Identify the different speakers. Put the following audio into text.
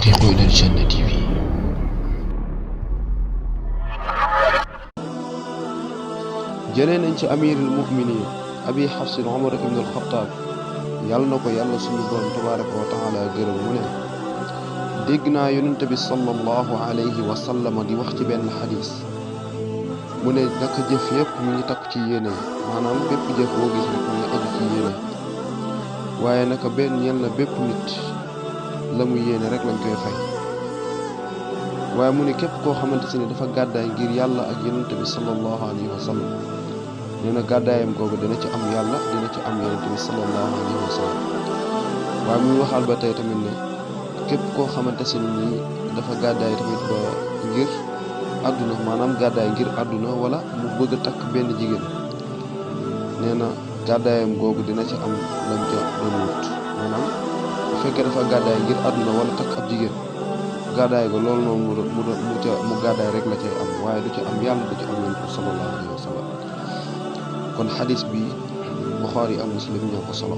Speaker 1: طريق إلى الجنة TV.
Speaker 2: jëlee nañ ci amirul muminin abi xafsin omar ibn alxataab yàlla na ko yàlla suñu borom tabaraka wa taala gërëm mu ne dégg naa yonente bi sallallahu alayhi wa sallam di wax ci benn xadis mu ne naka jëf yépp mi ngi takku ci yéene maanaam bépp jëf boo gis rek mi ngi aju ci yéene waaye naka benn ñeel na bépp nit la mu yéene rek lañ koy fay waaye mu ne képp koo xamante si ne dafa gàddaay ngir yàlla ak yonente bi sallallahu alayhi wa sallam nee na gàddaayam googu dina ci am yàlla dina ci am yonente bi sallallahu alayhi wa sallam waaye muy waxal ba tey tamit ne képp koo xamante si ne nii dafa gàddaay tamit ba ngir àdduna maanaam gàddaay ngir àdduna wala mu bëgg a takk benn jigéen nee na gàddaayam googu dina ci am lam ca doon wut maanaam bu fekkee dafa gàddaay ngir àdduna wala takk ab jigéen gàddaay ga loolu noonu mu gàddaay rek la cay am waaye du ci am yàlla du ci am yonent bi sallallahu alayhi wa sallam kon xadis bi Buxaari ak Muslim ñoo ko solo